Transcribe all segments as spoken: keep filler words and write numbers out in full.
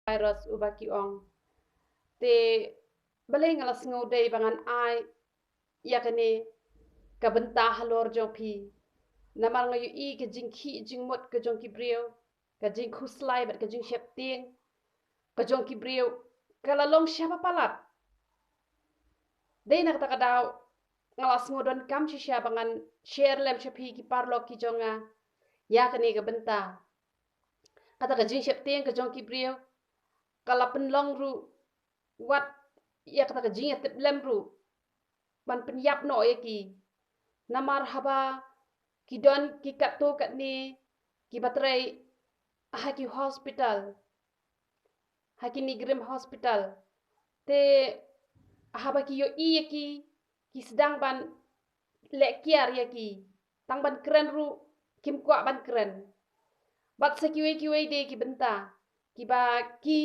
virus uba ki ong. Te balei nga la sngew dei ba ngan ai ïa kane ka bynta halor jong phi. Namar nga ïohi ka jingkhih jingmut ka jong ki briew, ka jingkhuslai bad ka jingsheptieng ka jong ki briew ka la long shaba palat. Dei na kata ka daw nga la sngew donkam shisha ba ngan share lem sha phi ki paralok ki jong nga ïa kane ka bynta. Kata ka jingsheptieng ka jong ki briew ka la pynlong ruh wat ïa kata ka jingïatiplem ruh ban pynïap noh ïa ki. Namar haba ki don ki katto katne kiba trei ha ki hospital, ha kine ki rim hospital, te haba ki ïohi ïa ki, ki sdang ban leh kiar ïa ki, tang ban kren ruh kim kwah ban kren. Bad sa kiwei kiwei de ki bynta kiba ki,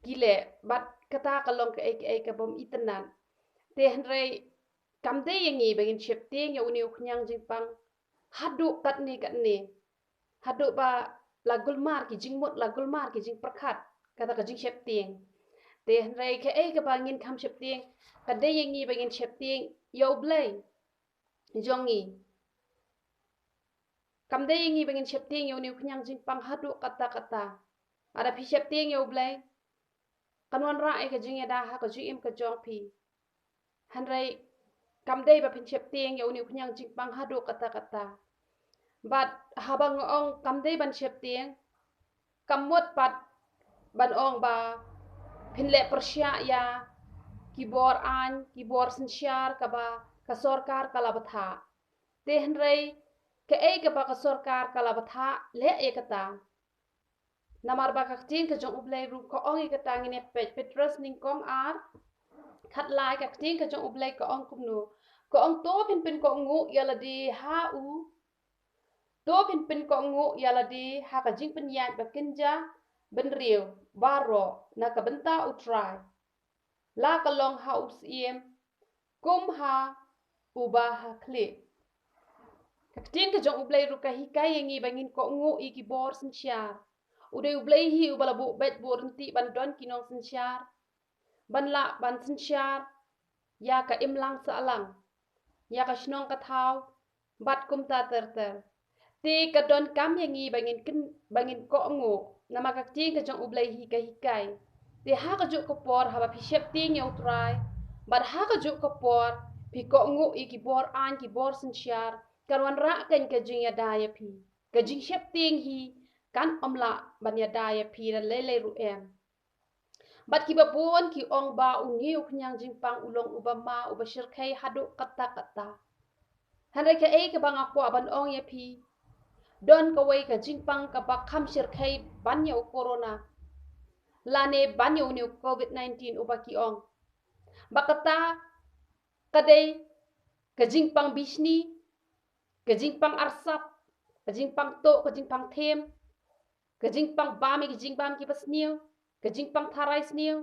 ki leh, bad kata ka long kaei kaei ka bym itynnad. Te hynrei kam dei ïa ngi ba ngin sheptieng ïa une u khñiang jingpang haduh katne katne, haduh ba la gulmar ki jingmut, la gulmar ki jingpyrkhat, kata ka jingsheptieng. Te hynrei kaei kaba ngin kham sheptieng, ka dei ïa ngi ba ngin sheptieng ïa U Blei jong ngi. Kam dei ïa ngi ba ngin sheptieng ïa une u khñiang jingpang haduh katta katta. Lada phi sheptieng ïa U Blei, kan wanrah ïa ka jingïada ha ka jingim ka jong phi. Hynrei kam dei ba phin sheptieng ïa une u khñiang jingpang haduh katta katta. Bad haba nga ong kam dei ban sheptieng, kam mut pat ban ong ba phin leh pyrshah ïa ki bor aiñ, ki bor synshar kaba ka sorkar ka la bthah. Te hynrei kaei kaba ka sorkar ka la bthah, leh ïa kata. Namar ba ka ktien ka jong U Blei ruh ka ong ïa kata, ngin ïa peit Petros nyngkong ar khatlai, ka ktien ka jong U Blei ka ong kumno. Ka ong, to phin pynkohnguh ïa lade ha u, to phin pynkohnguh ïa lade ha ka jingpynïaid ba kynja bynriew baroh na ka bynta U Trai, la ka long ha u syiem kum ha uba ha khlieh. Ka ktien ka jong U Blei ruh ka hikai ïa ngi ba ngin kohnguh ïa ki bor synshar. U dei U Blei hi uba la buh beit buh ryntih ban don ki nongsynshar, ban lah ban synshar ïa ka imlang sahlang, ïa ka shnong ka thaw, bad kumta ter ter. Te ka donkam ïa ngi ba ngin kyn, ba ngin kohnguh, namar ka ktien ka jong U Blei hi ka hikai. Te ha kajuh ka por haba phi sheptieng ïa U Trai, bad ha kajuh ka por phi kohnguh ïa ki bor aiñ, ki bor synshar, kan wanrah kein ka jingïada ïa phi. Ka jingsheptieng hi kan ym lah ban ïada ïa phi da lei lei ruh em. Bad kiba bun ki ong ba une u khñiang jingpang u long uba ma, uba shyrkhei haduh katta katta. Hynrei kaei kaba nga kwah ban ong ïa phi, don kawei ka jingpang kaba kham shyrkhei ban ïa u corona, lane ban ïa une u covid nineteen uba ki ong. Ba kata ka dei ka jingpang bishni, ka jingpang arsap, ka jingpang tuh, ka jingpang them, ka jingpang bam ïa ki jingbam kiba sniew, ka jingpang tharai sniew,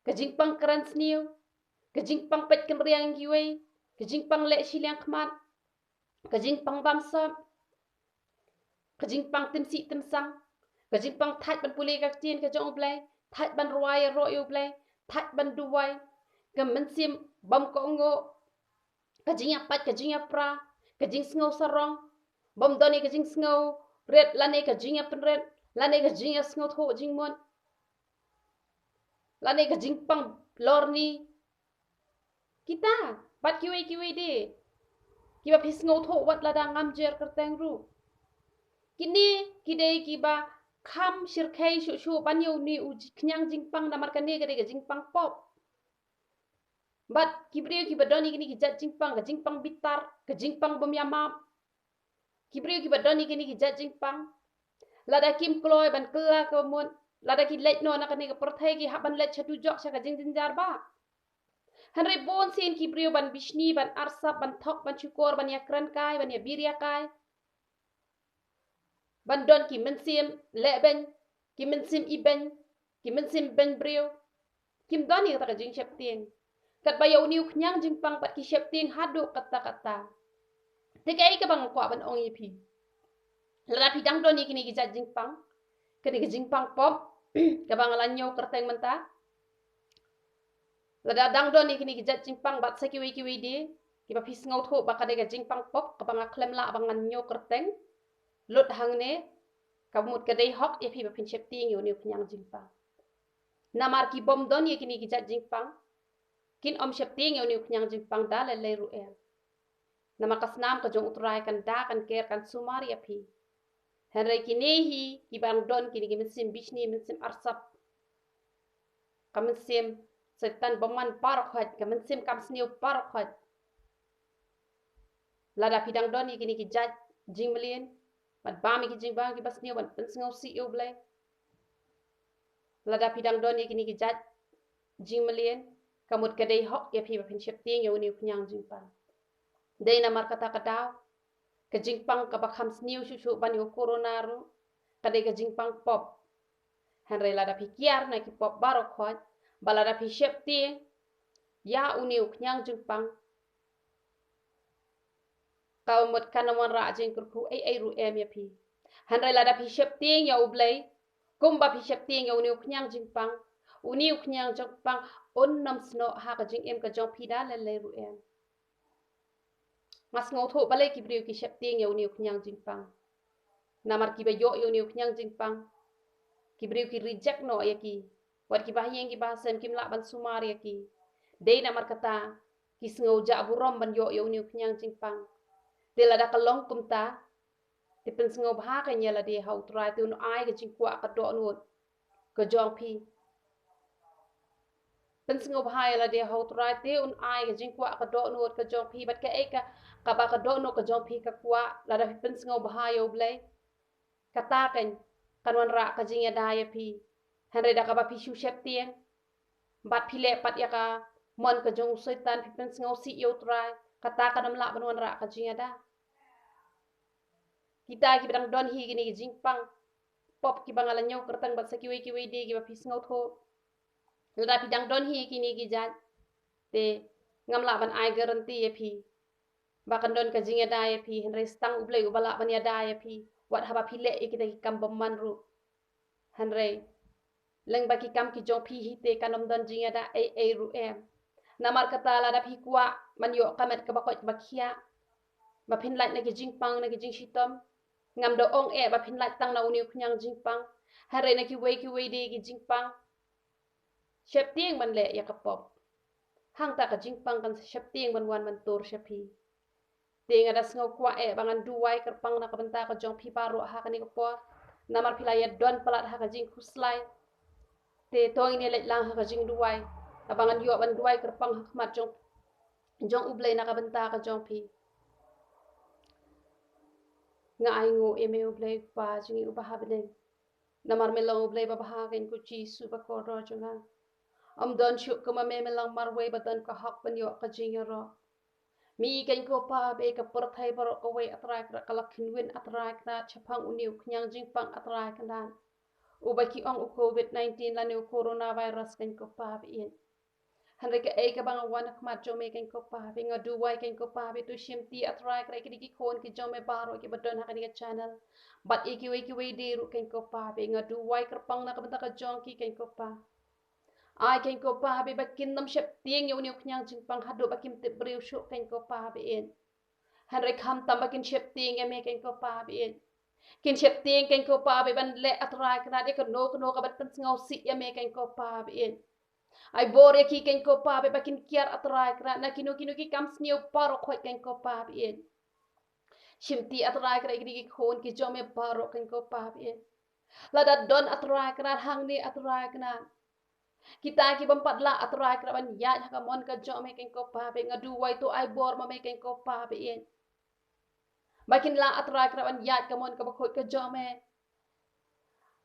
ka jingpang kren sniew, ka jingpang peit kynriang ïa kiwei, ka jingpang leh shiliang khmat, ka jingpang bamsap, ka jingpang tymsih tymsang, ka jingpang thait ban pule ka ktien ka jong U Blei, thait ban rwai ïaroh ïa U Blei, thait ban duwai, ka mynsiem bym kohnguh, ka jingïapait, ka jingïapra, ka jingsngew sarong, bym don ïa ka jingsngew rit, lane ka jingïapynrit, lane ka jingïasngewthuh jingmut, lane ka jingpang lorni. Kita bad kiwei kiwei de kiba phi sngewthuh wat lada ngam jer kyrteng ruh. Kine ki dei kiba kham shyrkhei shuh shuh ban ïa une u ji-, khñiang jingpang, namar kane ka dei ka jingpang pop. Bad ki briew kiba don ïa kine ki jait jingpang, ka jingpang bitar, ka jingpang bym ïamap, ki briew kiba don ïa kine ki jait jingpang, lada kim kloi ban kylla ka mut, lada ki leit noh na kane ka pyrthei, ki hap ban leit sha dujok, sha ka jingjynjar bah. Hynrei bun sien ki briew ban bishni, ban arsap, ban thok, ban shukor, ban ïakren kai, ban ïabir ïakai, ban don ki mynsiem lehbeiñ, ki mynsiem ibeiñ, ki mynsiem beiñ briew, kim don ïa kata ka jingsheptieng. Katba ïa une u khñiang jingpang pat ki sheptieng haduh katta katta. Te kaei kaba nga kwah ban ong ïa phi, lada phi dang don ïa kine ki jait jingpang, kane ka jingpang pop, kaba nga la ñiew kyrteng mynta. Lada dang don ïa kine ki jait jingpang bad sa kiwei kiwei de, kiba phi sngewthuh ba ka dei ka jingpang pop, kaba nga khlem lah ba ngan ñiew kyrteng lut hangne, ka mut ka dei hok ïa phi ba phin sheptieng ïa une u khñiang jingpang. Namar ki bym don ïa kine ki jait jingpang, kin ym sheptieng ïa une u khñiang jingpang da lei lei ruh em. Namar ka snam ka jong U Trai kan da, kan ker, kan sumar ïa phi. Hynrei kine hi kiba dang don, kine ki mynsiem bishni, mynsiem arsap, ka mynsiem Soitan bymman baroh khoit, ka mynsiem kam sniew baroh khoit. Lada phi dang don ïa kine ki jait jingmlien, bad bam ïa ki jingbam kiba sniew ban pynsngewsih ïa U Blei. Lada phi dang don ïa kine ki jait jingmlien, ka mut ka dei hok ïa phi ba phin sheptieng ïa une u khñiang jingpang. Dei namar kata ka daw, ka jingpang kaba kham sniew shuh shuh ban ïa u corona ruh, ka dei ka jingpang pop. Hynrei lada phi kiar na ki pop baroh khoit, bad lada phi sheptieng ïa une u khñiang jingpang, ka mut kan ym wanrah jingkyrkhu ei ei ruh em ïa phi. Hynrei lada phi sheptieng ïa U Blei, kumba phi sheptieng ïa une u khñiang jingpang, une u khñiang jingpang un ym snoh ha ka jingim ka jong phi da lei lei ruh em. Nga sngewthuh balei ki briew ki sheptieng ïa une u khñiang jingpang. Namar kiba ïoh ïa une u khñiang jingpang, ki briew ki reject noh ïa ki. Wat kiba ha ïing kiba ha sem kim lah ban sumar ïa ki. Dei namar kata ki sngew jah burom ban ïoh ïa une u khñiang jingpang. Te lada ka long kumta, te pynsngewbha keiñ ïa lade ha U Trai, te un ai ka jingkwah ka dohnud ka jong phi. Pynsngewbha ïa lade ha U Trai, te un ai ka jingkwah ka dohnud ka jong phi. Bad kaei ka, kaba ka dohnud ka jong phi ka kwah, lada phi pynsngewbha ïa U Blei, kata keiñ kan wanrah ka jingïada ïa phi. Hynrei da kaba phi shu sheptieng bad phi leh pat ïa ka mon ka jong u Soitan, phi pynsngewsih ïa U Trai, kata kan ym lah ban wanrah ka jingïada. Kita kiba dang don hi kine ki jingpang pop kiba nga la ñiew kyrteng bad sa kiwei kiwei de kiba phi sngewthuh, lada phi dang don hi kine ki jait, te ngam lah ban ai guarantee ïa phi ba kan don ka jingïada ïa phi, hynrei tang U Blei uba lah ban ïada ïa phi wat haba phi leh ïa kita ki kam bymman ruh. Hynrei lyngba ki kam ki jong phi hi te kan ym don jingïada ei ei ruh em. Namar kata lada phi kwah ban ïoh ka met kaba koit kaba khiah, ba phin lait na ki jingpang na ki jingshitom, ngam da ong eh ba phin lait tang na une u khñiang jingpang, hynrei na kiwei kiwei de ki jingpang, sheptieng ban leh ïa ka pop. Hangta ka jingpang kan sheptieng ban wan ban tur sha phi. Te nga da sngew kwah eh ba ngan duwai kyrpang na ka bynta ka jong phi baroh ha kane ka por. Namar phi la ïa don palat ha ka jingkhuslai. Te to ngin ïa leit lang ha ka jingduwai, haba ngan ïoh ban duwai kyrpang ha khmat jong, jong U Blei na ka bynta ka jong phi. Nga ainguh ïa me U Blei Kpa jong ngi uba ha bneng. Namar me long U Blei babha, keiñ ko Jisu ba kordor jong nga. Ym don shuh kum ma me, me long marwei ba don ka hok ban ïoh ka jingïaroh. Me keiñ ko Pa ba ïeit, ka pyrthei baroh kawei A Trai Kynrad ka la kynwin A Trai Kynrad shaphang une u khñiang jingpang A Trai Kynrad, uba ki ong u covid nineteen lane u coronavirus keiñ ko Pa ba ïeit. Hynrei kaei kaba nga wan ha khmat jong me keiñ ko Pa ba ïeit, nga duwai keiñ ko Pa ba ïeit, to shimti A Trai Kynrad ïa kine ki khun ki jong me baroh kiba don ha kane ka channel, bad ïa kiwei kiwei de ruh keiñ ko Pa ba ïeit, nga duwai kyrpang na ka bynta ka jong ki keiñ ko Pa. Ai keiñ ko Pa ba ïeit ba kin ym sheptieng ïa une u khñiang jingpang haduh ba kim tip briew shuh keiñ ko Pa ba ïeit. Hynrei khamtam ba kin sheptieng ïa me keiñ ko Pa ba ïeit. Kin sheptieng keiñ ko Pa ba ïeit ban leh A Trai Kynrad ïa kano kano kaban pynsngewsih ïa me keiñ ko Pa ba ïeit. Ai bor ïa ki keiñ ko Pa ba ïeit ba kin kiar A Trai Kynrad na kino kino ki kam sniew baroh khoit keiñ ko Pa ba ïeit. Shimti A Trai Kynrad ïa kine ki khun ki jong me baroh keiñ ko Pa ba ïeit. Lada don A Trai Kynrad hangne A Trai Kynrad, kita ki bym pat lah A Trai Kynrad ban ïaid ha ka mon ka jong me keiñ ko Pa ba ïeit, nga duwai to ai bor ma me keiñ ko Pa ba ïeit, ba kin lah A Trai Kynrad ban ïaid ka mon kaba khuid ka jong me.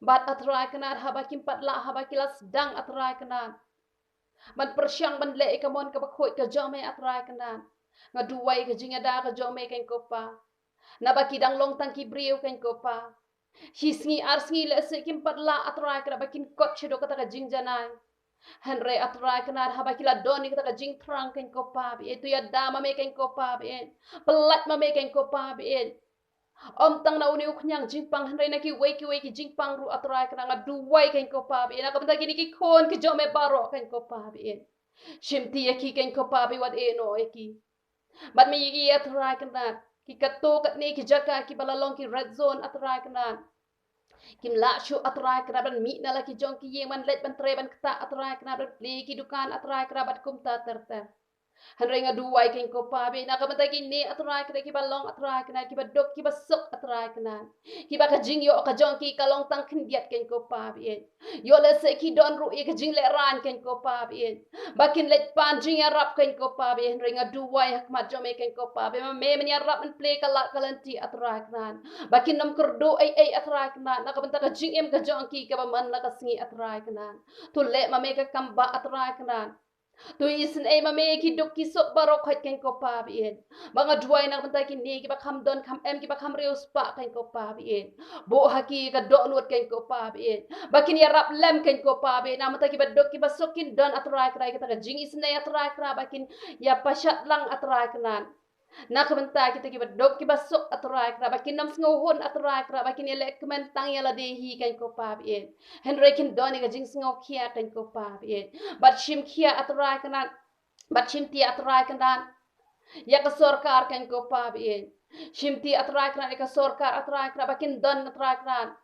Bad A Trai Kynrad haba kim pat lah, haba ki la sdang A Trai Kynrad ban pyrshang ban leh ïa ka mon kaba khuid ka jong me A Trai Kynrad, nga duwai ka jingïada ka jong me keiñ ko Pa. Naba ki dang long tang ki briew keiñ ko Pa. Shi sngi ar sngi lehse kim pat lah A Trai Kynrad ba kin kot shaduh kata ka jingjanai. Hynrei A Trai Kynrad haba ki la don ïa kata ka jingthrang keiñ ko Pa ba ïeit, to ïada ma me keiñ ko Pa ba ïeit. Pyllait ma me keiñ ko Pa ba ïeit. Ym tang na une u khñiang jingpang hynrei na kiwei kiwei ki jingpang ruh A Trai Kynrad, nga duwai kein ko Pa ba ïeit, na ka bynta kine ki khun ki jong me baroh kein ko Pa ba ïeit. Shimti ïa ki kein ko Pa ba ïeit, wat ïehnoh ïa ki. Bad me ïohi A Trai Kynrad, ki katto katne ki jaka kiba la long ki red zone A Trai Kynrad. Kim lah shuh A Trai Kynrad ban mih na la ki jong ki ïing ban leit ban trei ban ktah A Trai Kynrad, ban plie ki dukan A Trai Kynrad bad kumta ter ter. Hynrei nga duwai kein ko Pa ba ïeit, na ka bynta kine A Trai Kynrad kiba long A Trai Kynrad kiba duk kiba suk A Trai Kynrad. Kiba ka jingïoh ka jong ki ka long tang khyndiat kein ko Pa ba ïeit. Ïoh lehse ki don ruh ïa ka jinglehrain kein ko Pa ba ïeit. Ba kin leit pan jingïarap kein ko Pa ba ïeit, hynrei nga duwai ha khmat jong me kein ko Pa ba ïeit, ma me men ïarap men plie ka lad ka lynti A Trai Kynrad. Ba kin ym kyrduh ei ei A Trai Kynrad, na ka bynta ka jingim ka jong ki kaba man la ka sngi A Trai Kynrad. To leh ma me ka kam ba A Trai Kynrad. To isynei ma me ki duk ki suk baroh khoit kein ko Pa ba ïeit. Ba nga duwai na ka bynta kine kiba kham don kham em, kiba kham riewspah kein ko Pa ba ïeit. Buh ha ki ka dohnud kein ko Pa ba ïeit. Ba kin ïarap lem kein ko Pa ba ïeit, na ka bynta kiba duk kiba suk kin don A Trai Kynrad kata ka jingisynei A Trai Kynrad, ba kin ïa pashat lang A Trai Kynrad. Na ka bynta kita kiba duk kiba suk A Trai Kynrad, ba kin ym sngewhun A Trai Kynrad, ba kin ïaleh kmen tang ïa lade hi kein ko Pa ba ïeit. Hynrei kin don ïa ka jingsngewkhia kein ko Pa ba ïeit. Bad shim khia A Trai Kynrad. Bad shimti A Trai Kynrad ïa ka sorkar kein ko Pa ba ïeit. Shimti A Trai Kynrad ïa ka sorkar A Trai Kynrad, ba kin don A Trai Kynrad.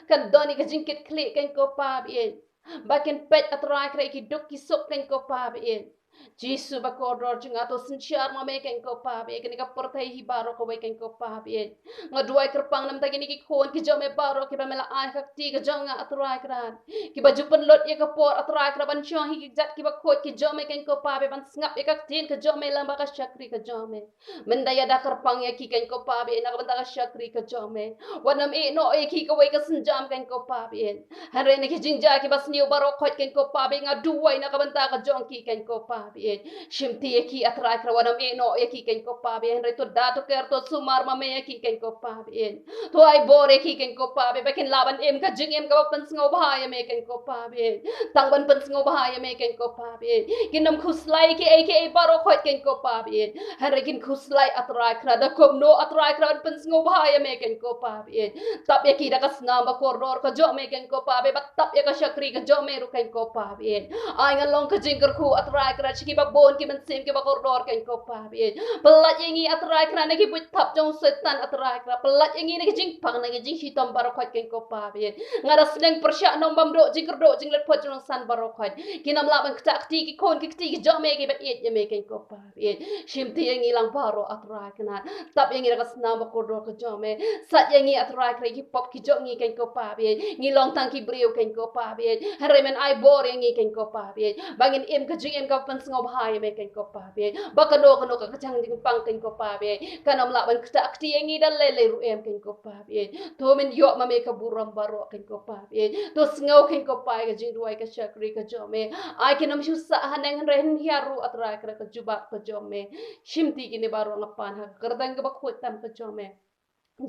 Kan don ïa ka jingkitkhlieh kein ko Pa ba ïeit. Ba kin peit A Trai Kynrad ïa ki duk ki suk kein ko Pa ba ïeit. Jisu ba kordor jong nga, to synshar ma me kein ko Pa ba ïeit, kane ka pyrthei hi baroh kawei kein ko Pa ba ïeit. Nga duwai kyrpang na ka bynta kine ki khun ki jong me baroh kiba me la ai ha ka kti ka jong nga A Trai Kynrad. Kiba ju pynlut ïa ka por A Trai Kynrad ban shong hi ki kjat kiba khuid ki jong me kein ko Pa ba ïeit, ban sngap ïa ka ktien ka jong me lyngba ka shakri ka jong me. Mynta ïada kyrpang ïa ki kein ko Pa ba ïeit, na ka bynta ka shakri ka jong me. Wat nym ïehnoh ïa ki kawei ka sienjam kein ko Pa ba ïeit. Hynrei na ki jingjia kiba sniew baroh khoit kein ko Pa ba ïeit, nga duwai na ka bynta ka jong ki kein ko Pa ba ïeit. Shimti ïa ki A Trai Kynrad, wat nym ïehnoh ïa ki kein ko Pa ba ïeit. Hynrei to da to ker to sumar ma me ïa ki kein ko Pa ba ïeit. To ai bor ïa ki kein ko Pa ba ïeit, ba kin lah ban im ka jingim kaba pynsngewbha ïa me kein ko Pa ba ïeit. Tang ban pynsngewbha ïa me kein ko Pa ba ïeit. Kin ym khuslai kiei kiei baroh khoit kein ko Pa ba ïeit. Hynrei kin khuslai A Trai Kynrad, da kumno A Trai Kynrad ban pynsngewbha ïa me kein ko Pa ba ïeit. Tap ïa ki da ka snam ba kordor ka jong me kein ko Pa ba ïeit, ba tap ïa ka shakri ka jong me ruh kein ko Pa ba ïeit. Ai ngan long ka jingkyrkhu A Trai Kynrad sha kiba bun ki mynsiem kiba kordor kein ko Pa ba ïeit. Pyllait ïa ngi A Trai Kynrad na ki buit thap jong Soitan A Trai Kynrad. Pyllait ïa ngi na ki jingpang na ki jingshitom baroh khoit kein ko Pa ba ïeit. Nga da sneng pyrshah nongbam duh jingkyrduh jingleh phot jong nongsan baroh khoit. Kin ym lah ban ktah kti ki khun ki kti ki jong me kiba ïeit ïa me kein ko Pa ba ïeit. Shimti ïa ngi lang baroh A Trai Kynrad. Tap ïa ngi da ka snam ba kordor ka jong me. Sait ïa ngi A Trai Kynrad ïa ki pop ki jong ngi kein ko Pa ba ïeit. Ngi long tang ki briew kein ko Pa ba ïeit. Hynrei men ai bor ïa ngi kein ko Pa ba ïeit, ba ngin im ka jingim kaba pynsngewbha ïa me kein ko Pa ba ïeit. Ba kano kano ka kjang jingpang kein ko Pa ba ïeit, kan ym lah ban ktah kti ïa ngi da lei lei ruh em kein ko Pa ba ïeit. To men ïoh ma me ka burom baroh kein ko Pa ba ïeit. To sngew kein ko Pa ïa ka jingduwai ka shakri ka jong me. Ai kin ym shu sah haneng hynrei hynhiar ruh A Trai Kynrad ka jubab ka jong me. Shimti kine baroh nga pan ha ka kyrteng kaba khuid tam ka jong me,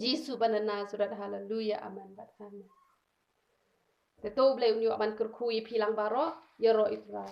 Jisu ba na Nasareth. Haleluya, amen bad amen. Te to U Blei un ïoh ban kyrkhu ïa phi lang baroh. Ïaroh ïa U Trai.